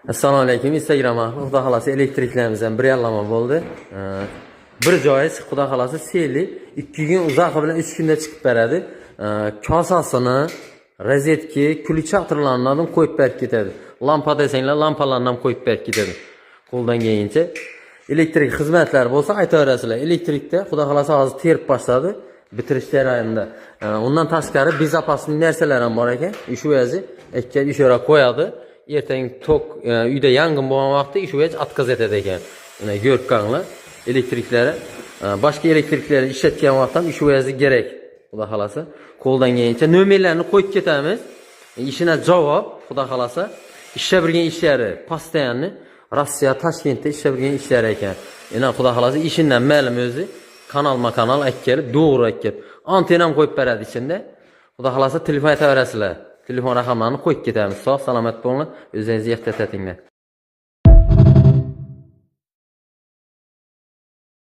Assalomu alaykum, Instagram ahli. Xudo xolasa, elektriklarimiz ham bir yallama bo'ldi. Bir joyi, xudo xolasa, seli 2 kun, uzog'i bilan 3 kunda chiqib beradi. Kosasini, rozetki, включатель larni ham qo'yib berib ketadi. Lampa desanglar, lampalarni ham qo'yib berib ketadi. Qo'ldan kelgancha. Elektrik xizmatlar bo'lsa, aytaverasizlar. Elektrikda, xudo xolasa, hozir terib boshladi. Bitirish jarayonida. Undan tashqari безопасный narsalar ham bor ekan. Shu ikki ishora qo'yadi. Ertaga tok uyda yong'in bo'lgan vaqtda shu отказ etadi ekan. Mana, ko'rib qolinglar. Elektriklari, boshqa elektriklarni ishlatgan vaqtda ham shu kerak. Xudo xolasa, qo'ldan kelgancha nomerlarni qo'yib ketamiz. Ishina javob, xudo xolasa, ishlab bergan ishlari постоянно Rossiya, Toshkentda ishlab bergan ishlari ekan. Ena, xudo xolasa, ishidan ma'lum o'zi. Kanalma kanal olib kelib, to'g'ri olib kelib, antenna ham qo'yib beradi ichida. Xudo xolasa, telefon aytaverasizlar. Telefon raqamlarini qo'yib ketamiz. Sog' salomat bo'linglar. O'zingizni ehtiyot etinglar.